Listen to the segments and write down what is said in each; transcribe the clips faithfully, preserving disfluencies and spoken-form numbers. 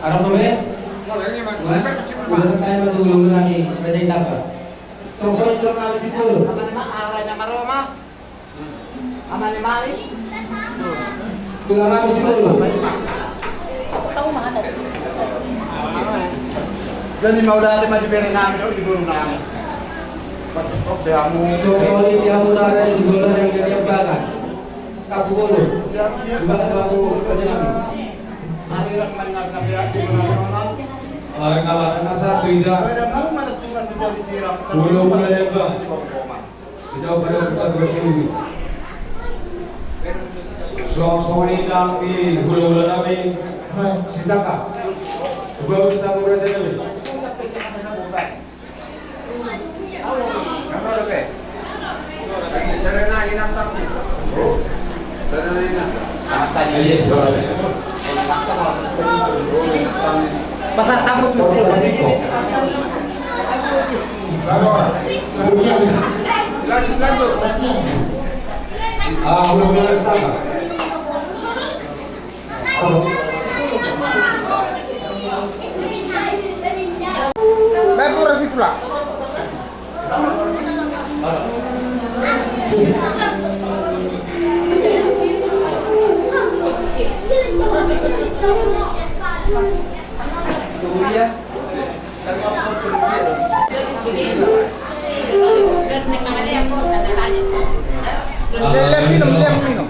Arah tu be? Wah, udah saya mah dulu lagi, Raja Itaka. Tong soi tong kami situ. Aman, Mak, arahnya Maroma. Aman, Mak. Tulang kami situ. Jadi mau dari mana di bere nami, di bulu nami. Pas kok saya mau. So, sorry, dia mau dari di bulu yang dia belakang. Kapukolo. Bukan selaku kerja kami. Ari rak mangar kafe aku menang. Ari kalah dengan satu tidak. Ada mau mana tuh kan sudah disiram. Belum ada, Bang. Tidak pada kita bersini. Suang soni kami hula-hula kami. Sitaka. Coba bersama berarti kami. Pasar tamu. Lanjut, lanjut. Ah, udah, udah, udah. Baik, kurang si pula. Lem, lem minum, lem minum.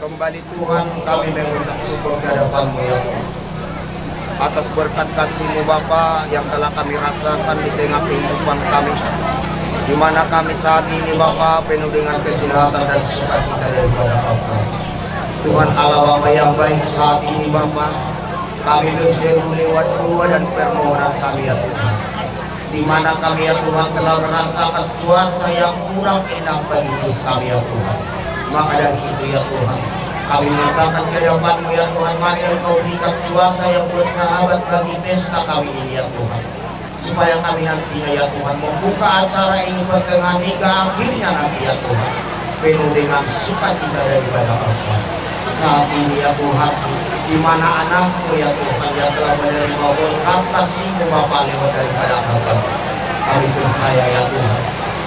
Kembali Tuhan kami mengucap syukur di hadapan-Mu ya Tuhan, atas berkat kasih-Mu Bapa yang telah kami rasakan di tengah kehidupan kami, di mana kami saat ini Bapa penuh dengan kesehatan dan sukacita daripada Bapa. Tuhan Allah Bapa yang baik, saat ini Bapa kami berseru lewat doa dan permohonan kami ya Tuhan, di mana kami ya Tuhan telah merasakan cuaca yang kurang enak bagi hidup kami ya Tuhan. Maka dari itu ya Tuhan, kami mengatakan ke hadapan-Mu ya Tuhan, mari Engkau berikan cuaca yang bersahabat bagi pesta kami ini ya Tuhan. Supaya kami nantinya ya Tuhan membuka acara ini pertengahan hingga akhirnya nanti ya Tuhan penuh dengan sukacita daripada Bapa. Saat ini ya Tuhan, di mana anak-Mu ya Tuhan yang telah menerima berkat kasih-Mu Bapa lewat daripada Bapa, kami percaya ya Tuhan,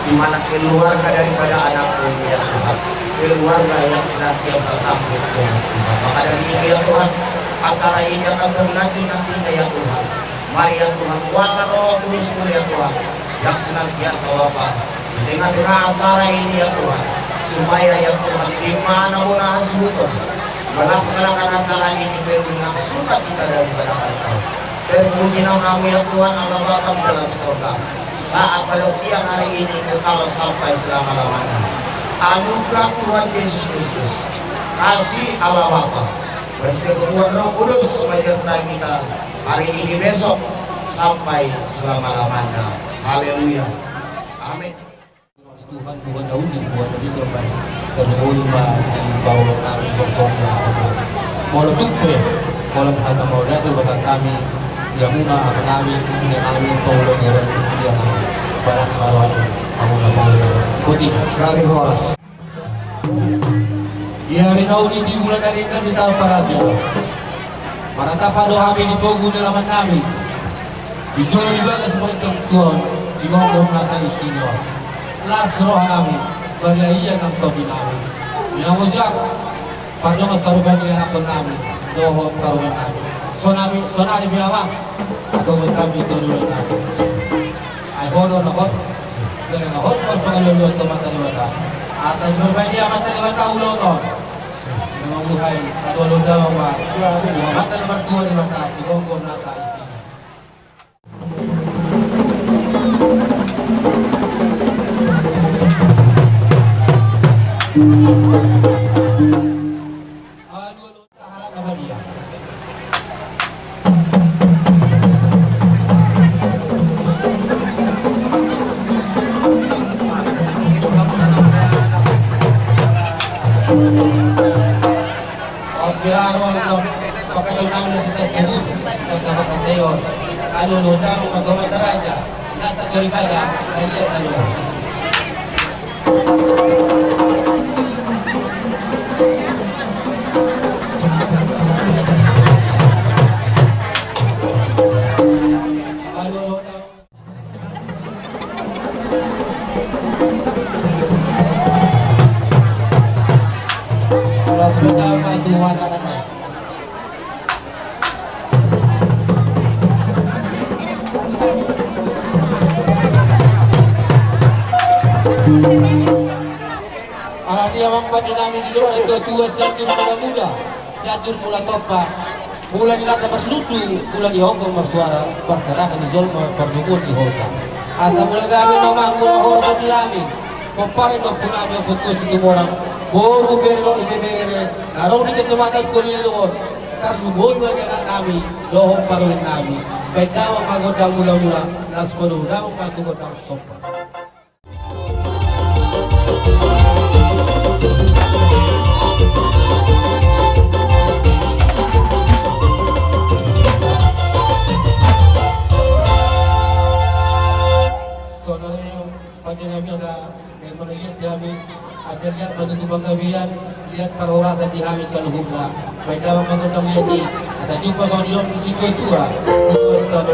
di mana keluarga daripada anak-Mu ini ya Tuhan, keluarga yang senantiasa takut dengan Tuhan. Maka dari itu ya Tuhan, acara ini akan berlanjut nantinya ya Tuhan. Mari ya Tuhan, kuasa Roh Kudus-Mu ya Tuhan, Yang senantiasa Bapa, di tengah-tengah acara ini ya Tuhan, supaya ya Tuhan, di mana pun hasuhuton melaksanakan acara ini penuh dengan sukacita daripada Engkau. Terpujilah Kamu ya Tuhan Allah Bapa di dalam sorga, saat pada siang hari ini kekal sampai selama-lamanya. Anugerah Tuhan Yesus Kristus, kasih Allah Bapa, persekutuan Roh Kudus menyertai kita hari ini, besok, sampai selama-lamanya. Haleluya. Amin. Tuhan, Tuhan Daudi, Tuhan Daudi, Tuhan baik. Terlalu ma di bawah kami sosok yang apa. Molo tuk pe, molo hata molo datu bahasa kami, ya muna apa kami, ini kami, pengulo ngeren, dia kami. Balas baru ada, kamu na pengulo ngeren. Putih. Kami horas. Di ari na uli di bulan na denggan di taon parasi. Maratapan do hami di pogu ni alaman nami. Di jolo di bagas mantong tuon, di gomgom nasa isina. Las roha nami, badia ia nang tondi nami. Inang ojak, pardongan sarupa ni anakkon nami, dohot parumaen nami. Sonami, sonari biama, asa ubat kami tolu nami. Ai ho do na hot, jala na hot pangalion tu Amanta Debata. Asa diparbahen ia Amanta Debata ulaon on. Memang uhai, aduh aluh damang ma. Amanta na martua Debata, sigomgom nasa isina. Aduh aluh. Tahalat na badia. Oke, aro, aro. Pakai tu nang nasi teh kubur, dan sama kateon. Ayo, lo, dah, lo, pakai mata raja. Ingat tak cari pada, dan lihat, dan lihat. Alani amang pande nami di dok na tua-tua, Sianjur Mula-mula, Sianjur Mula Tompa. Mula ni lata marlundu, mula ni onggo marsuara, parserahan ni jolma, pardomuan ni hosa. Asa mula gabe ma amang, mula horas di hami. Pomparan ni ompu nami, Ompu Tuan Situmorang, boru, bere dohot ibebere na adong di kecamatan Konidohon. Tarlumobi ma di anak nami dohot parumaen nami. Baen damang ma gondang mula-mula, laos padomu damang ma tu gondang somba. Saudara yang pada nami asa, eh, mangaliat di hami, asa liat ma tutu panggabean, liat parhorasan di hami saluhutna. Baen damang ma gondang liat i, asa jumpa songon nidok ni situa-tua,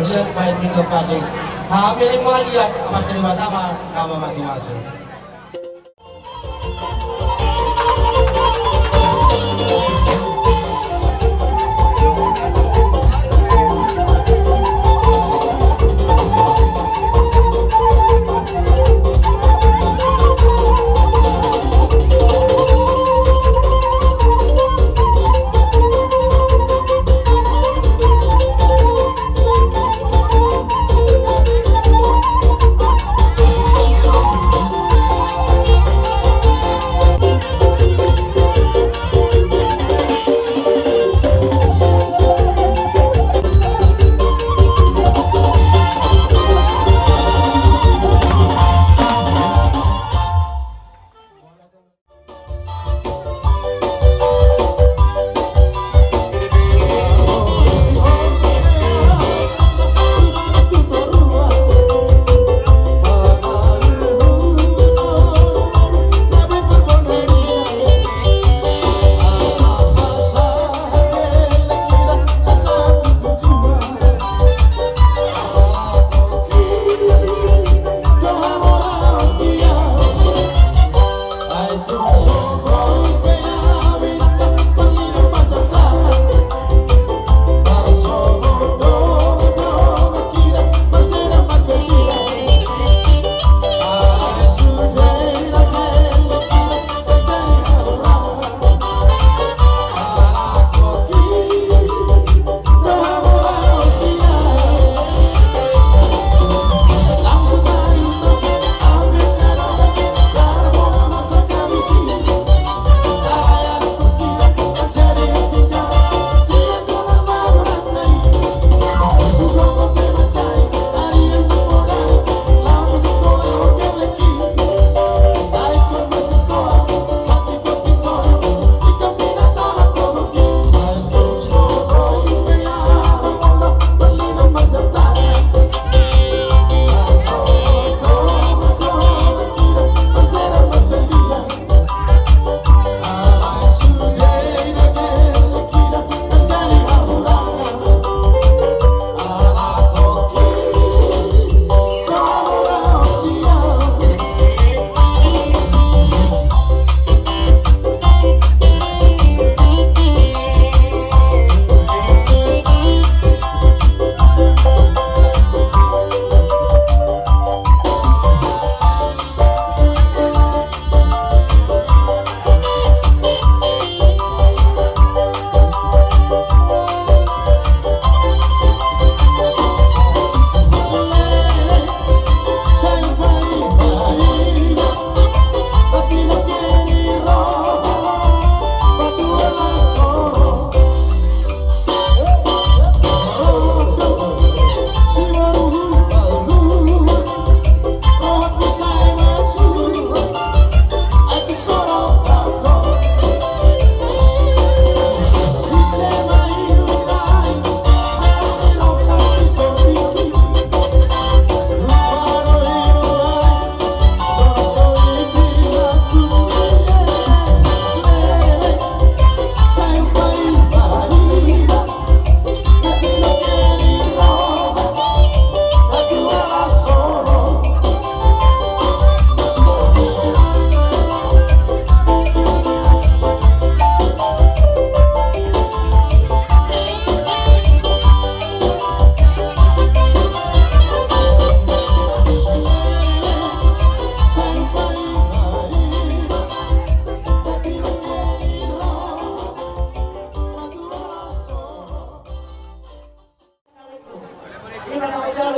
liat baen pinggan pasu. Hami naeng mangaliat, Amanta Debata ma na mamasu-masu.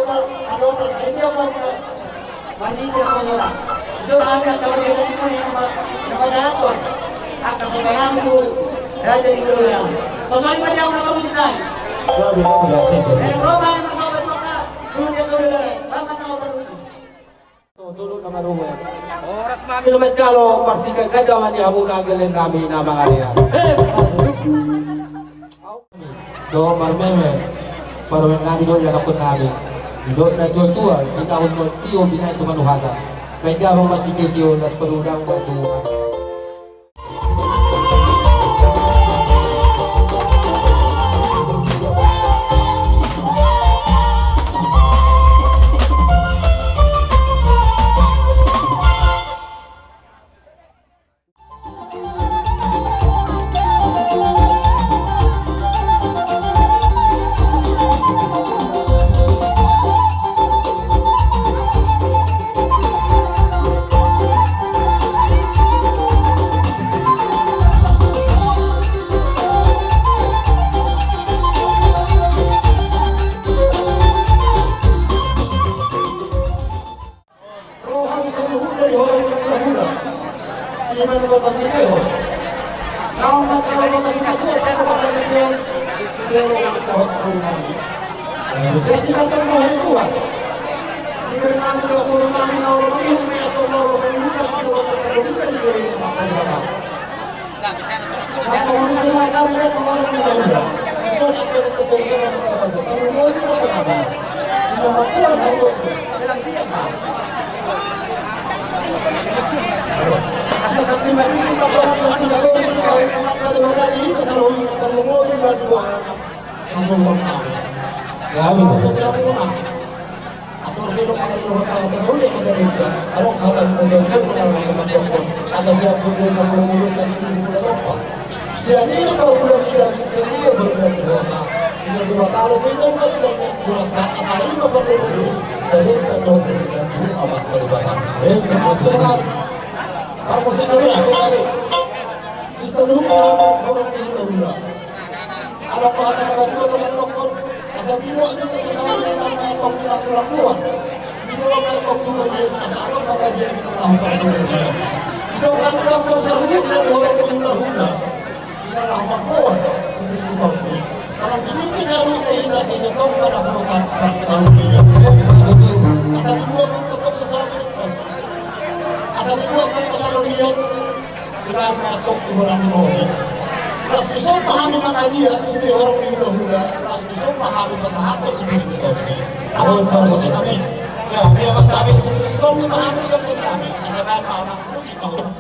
Manopas, ari dia mau na marhite na masola. So angka kamu dia mau na ma-, na masahaton. Angka sopa nami tu raja di Ulu ya. Tosoni ma dia mau na bagus nai. Ya, betul, betul, betul. Eh, roba ni masoba tu angka. Belum betul, betul. Mama na bagus. Tutu na marue. Horas ma hami na manjalo, marsiganjang ma di hamuna geleng nami na mangalean. Eh, aduh. Dohot marmeme parumaen nami dohot ianakkon nami. Dohot na tua-tua, di tahun tio binahen tu manu hata. Baen damang ma sitio-tio, las parudang ma tu. Roha ni saluhutna di horong ni hulahula. Siman na bapak ni deho. Naung mantap na masuka-suka kata pasangan dia. Dia mau mantap horong ni. Saya siman tong roha ni Tuhan. Di beri nanti lo horong ni, na orang ini, atau lo orang ini, atau lo orang ini, atau lo orang ini. Masa orang itu mah kan dia keluar di dalam. Bisa pakai itu sendiri, apa saja. Tapi mau sih apa apa. Nama Tuhan, aku sedang diam, Pak. Asa sati mati, kita buat sati mati, kita buat sati mati, kita selalu motor lumuri, batu buah. Langsung bang kami. Ya, bisa. Kita pulang. Atur sidok atur hata, hata na uli hata na indah. Adong hata na indah, hata na indah. Asa sian turun na mulu-mulu, sian turun na mulu-mulu. Sian i na parbulan di daging, sian i na parbulan di hosa. Ina di mata lo tu ita buka sidok na kurang tak asal i na parbulan di daging, dan dohot di daging tu amat parbulan. Eh, betul kan? Parmusik dulu ya, betul. Di seluruh tahun horong di hula-hula. Adong hata na batua na mandokkon, asa binuat do na sasabi ni na metong di lambu-lambuan. Binuat metong tu balian, asa adong na badia di na laho parbudian. Bisa utang-utang tu saluhutna di horong di hula-hula. Di na laho mamboan, sipir di tondi. Manang di nipi saluhutna hita saja tong pada kota parsaulian. Asa dibuat do tong sasabi. Asa dibuat do tong saluhutna. Ima metong tu boran ni tondi. Las dison ma hami mangaliat sude horong ni hula-hula. Las dison ma hami pasahathon sipir ni tondi. Adong parmusik nami. Ya, dia pasahat sipir ni tondi ma hami tu gandeng nami. Asa baen ma hami musik na horong.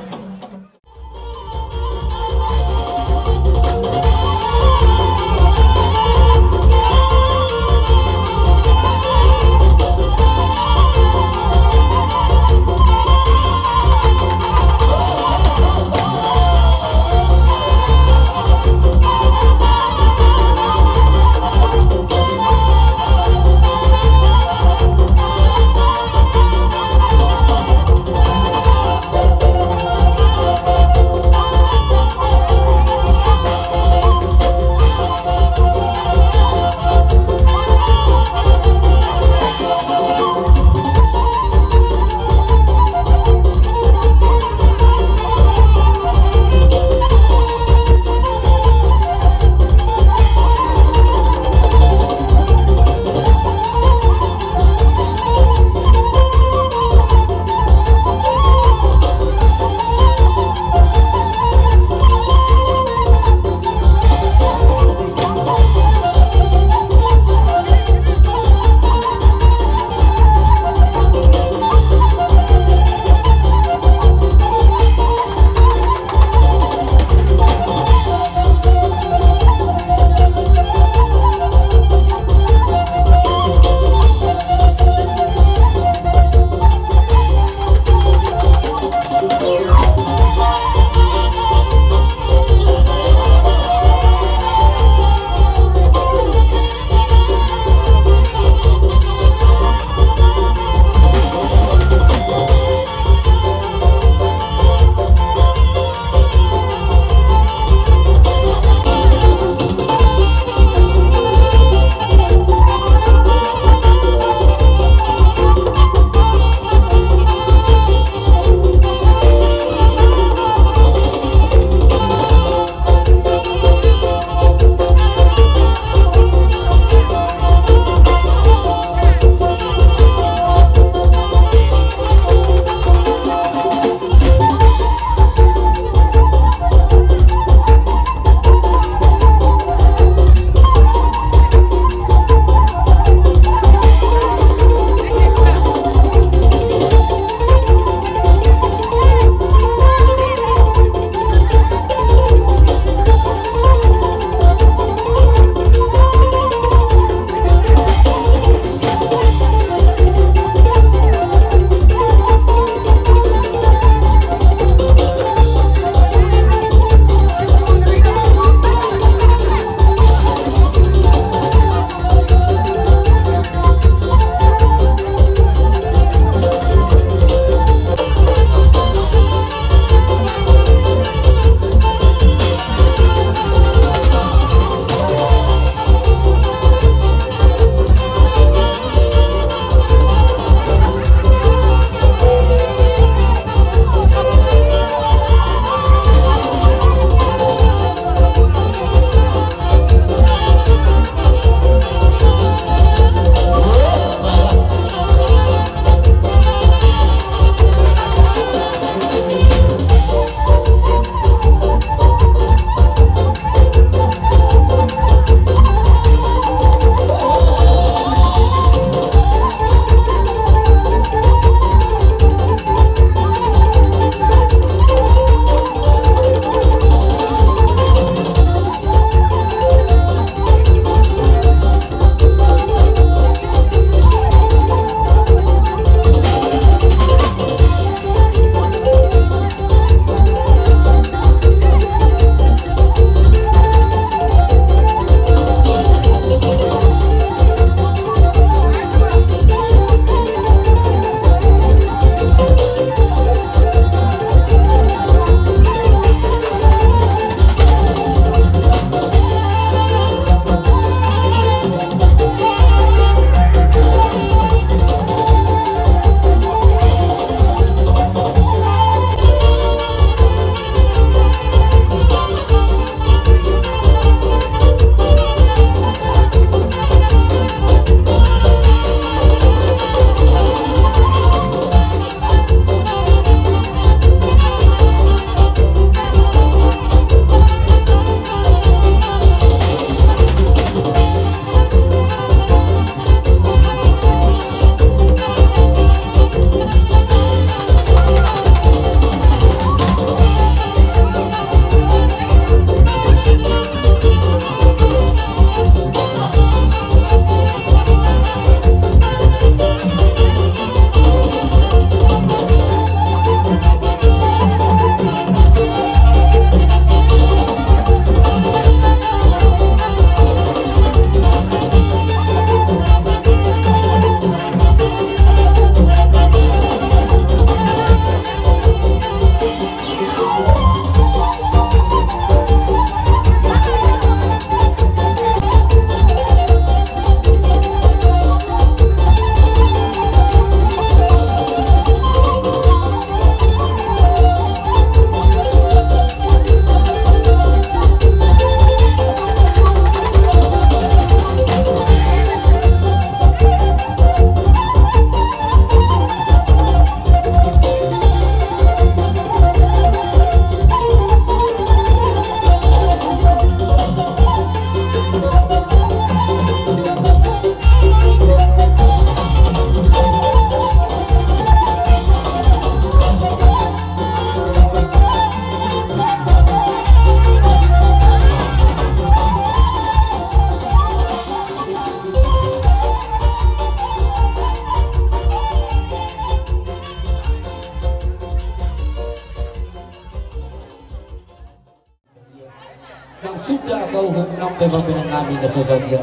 Nang suda angka uhum nang pe pambahenan nami na so sadia.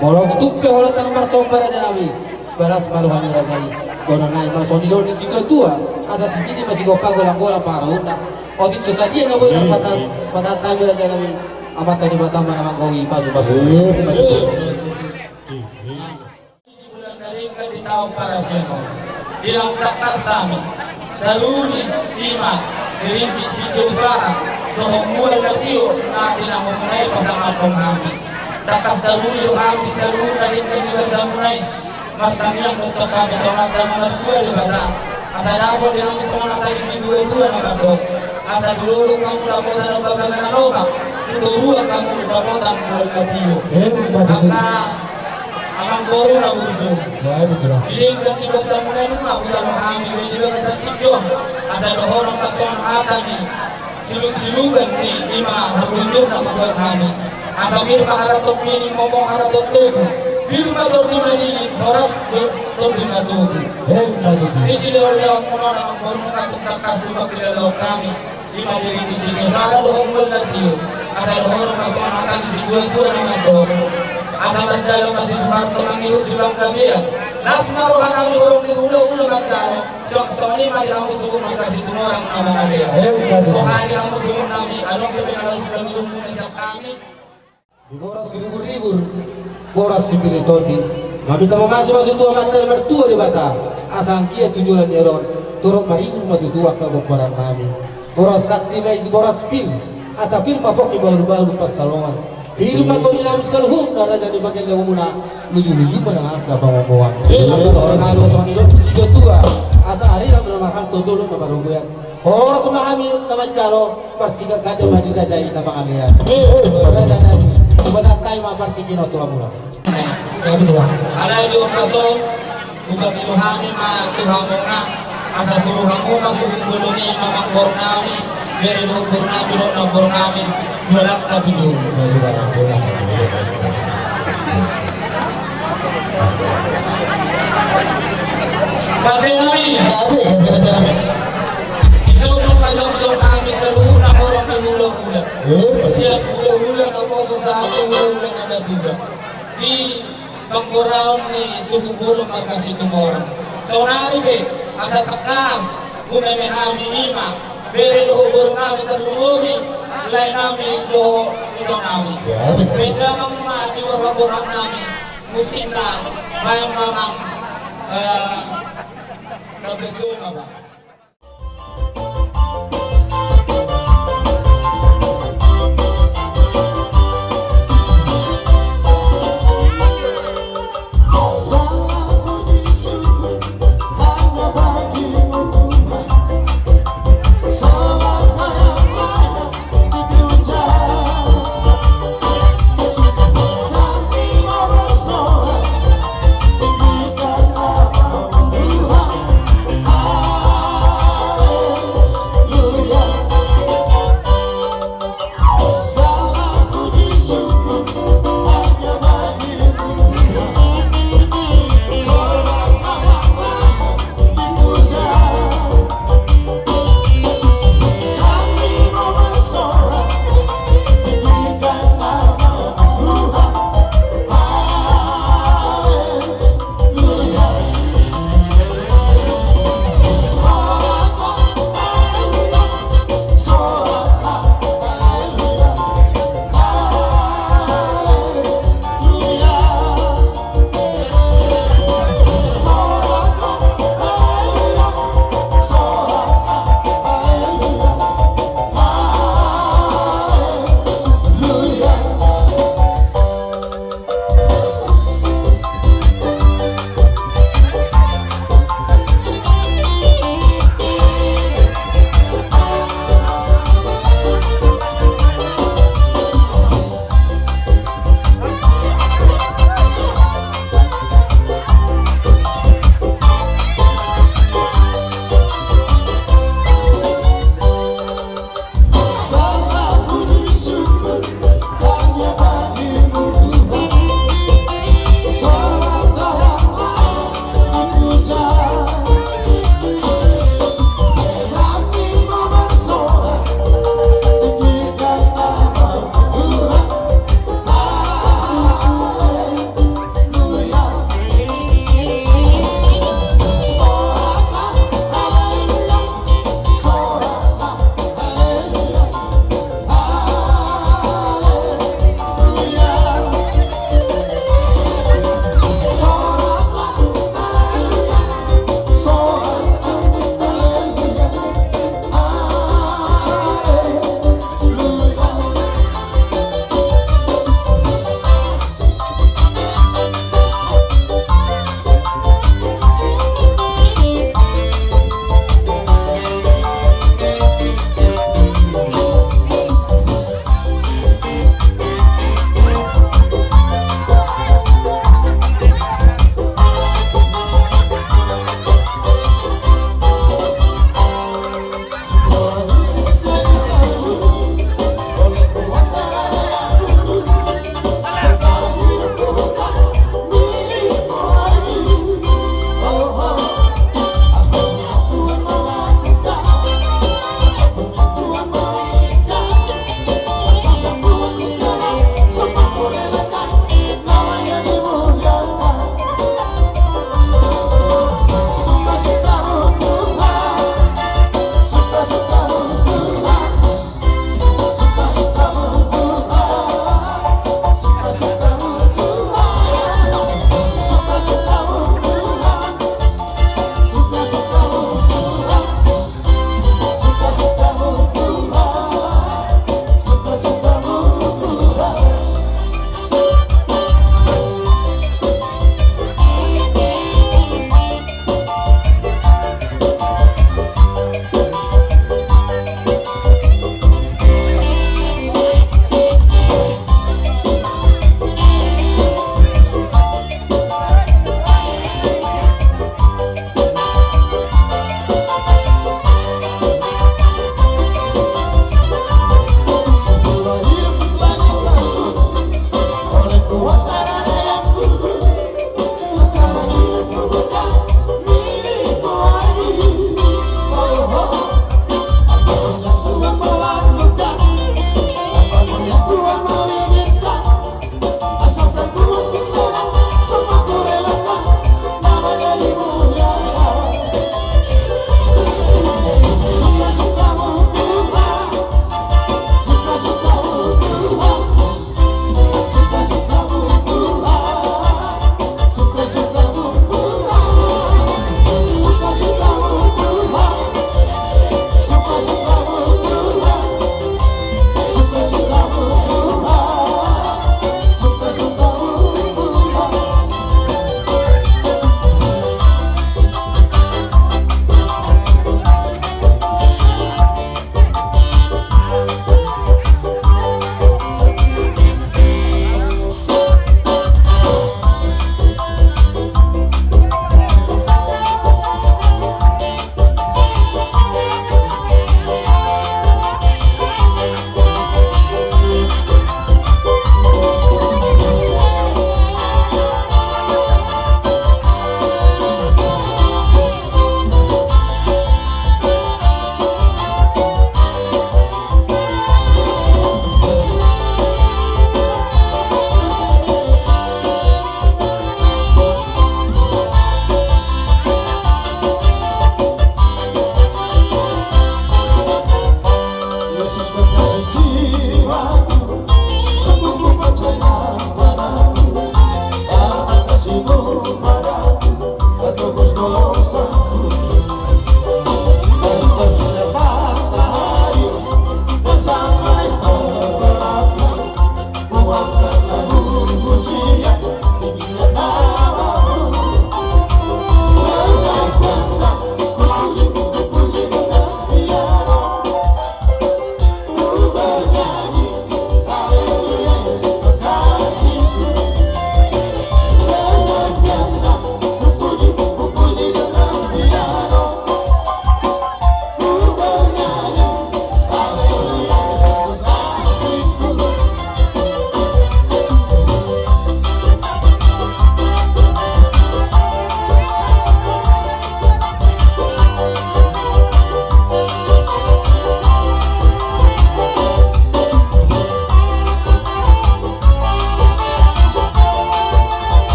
Molo tung pe holan ndang marsomba raja nami, balas ma roha ni raja i. Boha nai ma songon i do di situatua, asa sititi ma sigompa, golang-golang pangarahutna. Otik so sadia na boi tarpasahat, pasahat nami raja nami. Amanta Debata ma na manggohi pasu-pasu. Di bulan na denggan di taon parasian on, di laon tangkas hami, taruli, ima, di ringgit sitio sara dohot mual na tio na tinangomuna i pasangaphon hami. Tangkas taruli do hami saluhut na denggan di basamuna i. Martangiang do tong hami tu Amanta na martua Debata, asa dapot di hami songon hata ni situatua na mandok: Asa tu dolok hamu dapotan, tu bagabaga na lomak, tu toruan hamu dapotan mual na tio. Emma tutu. Angka amangboru na burju, ya, betul lah. Di denggan di basamuna i nunga hujalo hami be di bagasan tingki on, asa dohonon ma songon hata ni siluk-silukan ni ima harbingir na huboan hami: Asa pir ma haratompi, momong haratontobu, pir ma tondi madingin, horas do tondi na togu. Emma tutu. Di silehon-lehonmuna on amangboru, nunga tung tangkas hupangkilalaon hami, ima di ringgit sitio sara dohot mual na tio. Asa dohonon ma songon hata ni situatua na mandok: Asa mandala ma si Suharto, mangihut si Panggabean, las ma roha nami horong ni hulahula manjalo. Suang songon i ma di hamu suhut marga Situmorang na mangalean. Emma tutu. Boha di hamu suhut nami, adong dope na laho sipangidoonmuna sian hami. Di boras siribur-ribur, boras sipir ni tondi, maminta mamasumasu tu Amanta na martua Debata, asa anggiat tu joloan ni ari on torop maribur ma tutu angka pomparan nami. Boras sakti ma i, boras pir, asa pir ma pongki bahulbahul pansalongan. Pir ma tondi nami saluhutna raja ni pangeleonmuna, luju-luju ma nang angka pangomoan. Asa dohonon nami songon i do di situatua, asa arina ma na marhang tu dolok na marrobean. Horas ma hami na manjalo, marsigagat ma di raja i na mangalean. Raja nami, hupasahat hami ma partingkian on tu hamuna. Alai di ombas on, hupangido hami ma tu hamuna, asa suru hamu ma suhut bolon i, amangboru nami, bere dohot boru nami dohot namboru nami, dua langka tujuh. Pande nami. Pande nami. Di son ma jongjong hami saluhutna horong ni hulahula. Sian hulahula na poso sahat tu hulahula na matua. Di panggoraon ni suhut bolon marga Situmorang. Saonari be, asa tangkas humeme hami, ima bere dohot boru nami, tarlumobi lae nami dohot ito nami. Baen damang ma di borhat-borhat nami musikna, baen ma amang, eh, sampe tu ima ba.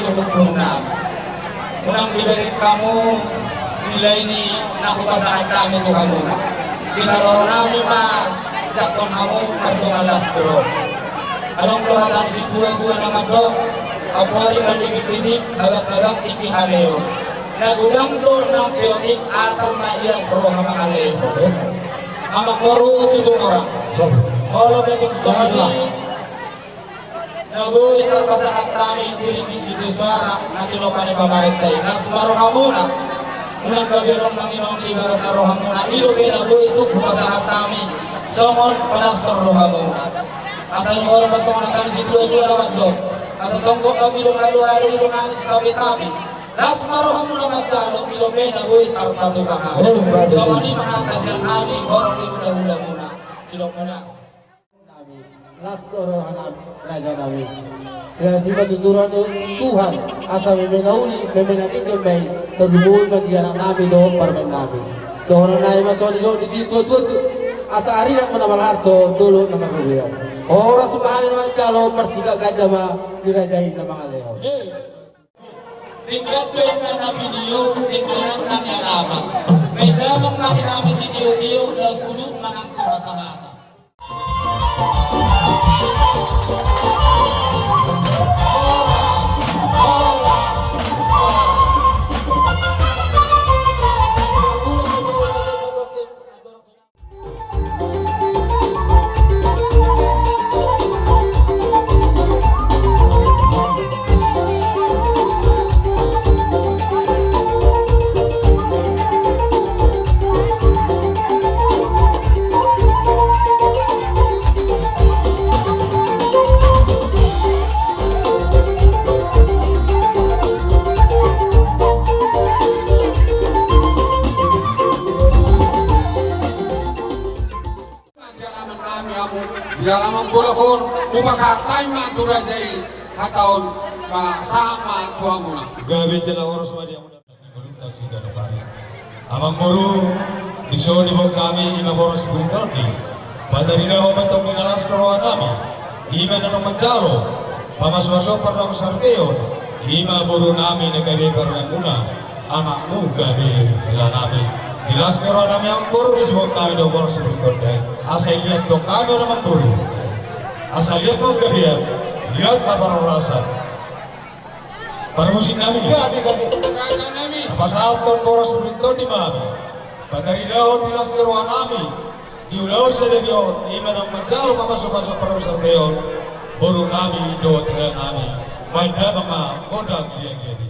Dohot boru nami, unang dibereng hamu nilai ni na hupasahat hami tu hamu. Di haroro nami ma jangkon hamu mardongan las ni roha. Adong do hata ni situa-tua na mandok: Amporik mandibik-dibik, habang-habang tingki haleon. Na godang do nang peotik, asal ma ias roha mangalehon. Amangboru Situmorang, molo pe tung songon i na boi tarpasahat hami di ringgit sitio soara na tinopa ni pamarenta i, las ma rohamuna. Unang gabe adong manginongi di bagasan rohamuna. I dope na boi tung hupasahat hami songon panashon rohamuna. Asa dohonon ma songon hata ni situa-tua na mandok: Asa songgop ma pidong alu-alu, didongani sitapi-tapi. Las ma rohamuna manjalo, i dope na boi tarpatupa hami. Songon i ma hata sian hami horong ni hula-hulamuna. Sidok muna. Nami, las do roha nami, raja nami. Sai sipatuturan Tuhan, asa meme na uli, meme na denggan ma i, tarlumobi ma di anak nami dohot parumaen nami. Dohonon nami ma songon i dohot di situa-tua tu, asa arirat ma na marharto, dolok na marrobean. Horas ma hami na manjalo, marsigagat ganda ma di raja i na mangalehon. Denggan do inna na video, denggan inna ni alaman. Baen damang ma di hami sitio-tio, laos udut ma nang tu hasahatan. Di alaman nami hamu, di alaman bolak on, hupasahat hami ma tu raja i, hata on ma sahat ma tu hamuna. Gabe jala horas ma di hamuna. Ngolunta siganup ari. Amangboru, dison diboan hami i ma boras ni tondi. Pataridahon ma tong di na las ni roha nami, i ma na naeng manjalo pamasu-pasu pardongan saripeon, i ma boru nami na gabe parumaenmuna. Anakmu gabe hela nami. Di las ni roha nami amangboru, disi boan hami do boras ni tondi. Asa iliat tong hami on amangboru. Asa liat ma hagabean, liat ma parhorasan. Parmusik nami. Gabe, gabe. Raja nami. Pasahathon boras ni tondi ma hami. Pataridahon di las ni roha nami. Di ulaon sadari on, i ma naeng manjalo pamasu-pasu pardongan saripeon, boru nami dohot hela nami. Baen damang ma gondang liat-liat i.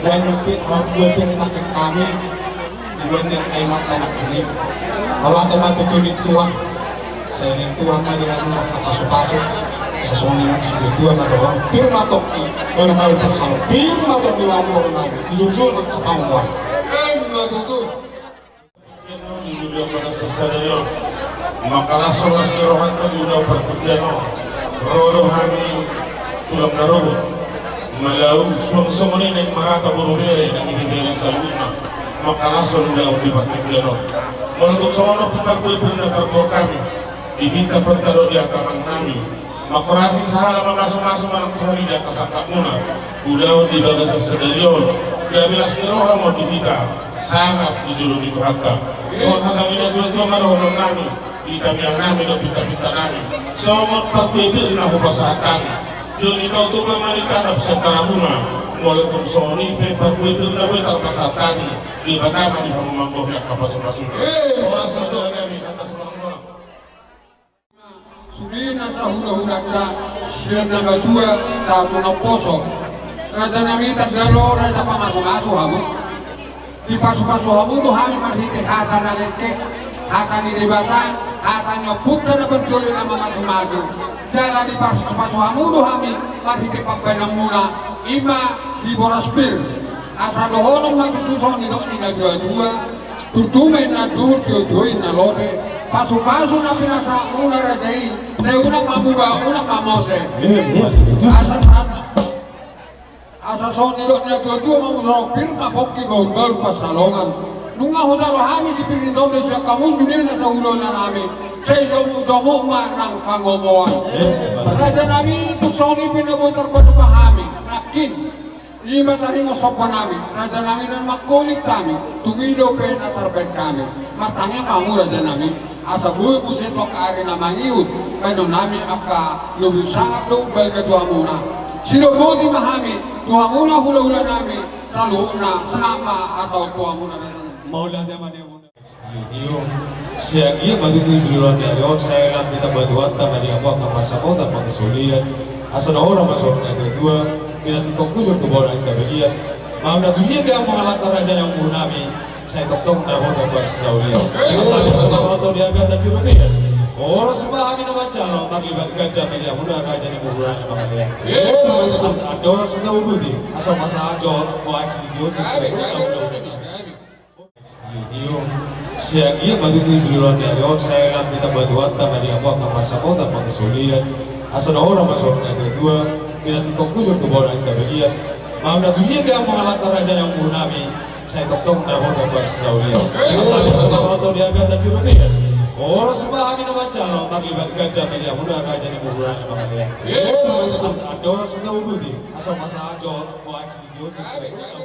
Buat pe, buat pe makin kami, buat yang kain apa nak ini. Kalau ada mati tulis Tuhan, saya ini Tuhan mari aku mau pasu-pasu, sesuai dengan si Tuhan ada orang. Firma toki, baru-baru pasal, firma toki orang orang lagi, jujur nak apa mau. Firma tutu. Di ulaon parsadsadarion, mangkalashon las ni rohanta di ulaon partingkian on. Ro do hami tulang na robot, malau suang songon i naeng marata boru bere, naeng ibebere saluhutna. Mangkalashon ulaon di partingkian on. Molo tung songon on pe parbue pir na tarboan hami, dipinta pe tadok di angka amang nami. Mangkorasi sahala mamasu-masu manang Tuhan i di angka sangkapmuna. Ulaon di bagasan sadari on, gabe las ni roha ma on di hita, sangap di jolo ni Tuhanta. Songon hata ni natua-tua ma dohonon nami, di tangiang nami dohot pinta-pinta nami. Songon parbue pir na hupasahat hami. Jolo ni tau tu ma ma ditatap sian taramuna. Molo tung songon i pe parbue pir na boi tarpasahat hami, Debata ma di hamu mambohi angka pasu-pasu. Horas ma jala gabe, atas monang-monang. Sude na sahula-hulanta, sian na matua sahat tu na umposo. Raja nami, tanda do raja pamasu-masu hamu. Dipasu-pasu hamu do hami marhite hata na lengket, hata ni Debata, hata ni ompunta na parjolo na mamasu-masu. Jala dipasu-pasu hamu do hami marhite pambahenanmuna, i ma di boras pir. Asa dohonon ma tutu songon nidok ni natua-tua, turtu ma inna duhut, tio-tio inna lote, pasu-pasu na pinasahatmuna raja i, sai unang ma muba, unang ma mose. Asa, asa, asa songon nidok ni natua-tua ma muse, pir ma pongki bahul-bahul pansalongan. Nunga hujalo hami sipir ni tondi sian hamu sude na sahula-hula nami, sai jomu-jomu ma nang pangomoan. Raja nami, tung songon i pe na boi tarpatupa hami, nangkin. I ma taringot somba nami, raja nami, na mangkoling hami, tung i dope na tarbaen hami. Martangiang ma hamu raja nami, asa boi muse tu angka ari na mangihut baenon nami angka lobi sahat dohot balga tu hamuna. Sidok boti ma hami tu hamuna hula-hula nami saluhutna, sangap ma hata on tu hamuna raja nami. Mauliate ma di hamuna. Tio-tio, sian i ma tutu di joloan ni ari on, sai lam hita batu hata ma di hamu angka pansamotan, pangasaholian. Asa na hona ma songon natua-tua, pinantikhon hujur tu bona ni hita bagian. Mauliate ma di hamu angka raja ni umur nami, sai tongtong na hona parsaulian. Asa hita tongtong di hagatan di robean. Horas ma hami na manjalo, marlipat ganda ma di hamuna raja ni umur nami mangalean. Andorang sudah uduti, asa masa ajo, mau aksi di tio-tio. Tio-tio, sian i ma tutu di joloan ni ari on, sai lam hita batu hata ma di hamu angka pansamotan, pangasaholian. Asa na hona ma songon natua-tua, pinantikhon hujur tu bona ni hita bagian. Mauliate ma di hamu angka raja ni umur nami, sai tongtong na hona parsaulian. Asa hita tongtong di hagatan di robean. Horas ma hami na manjalo, marlipat ganda ma di hamuna raja ni umur nami mangalean. Andorang sudah uduti, asa masa ajo, mau aksi di tio-tio.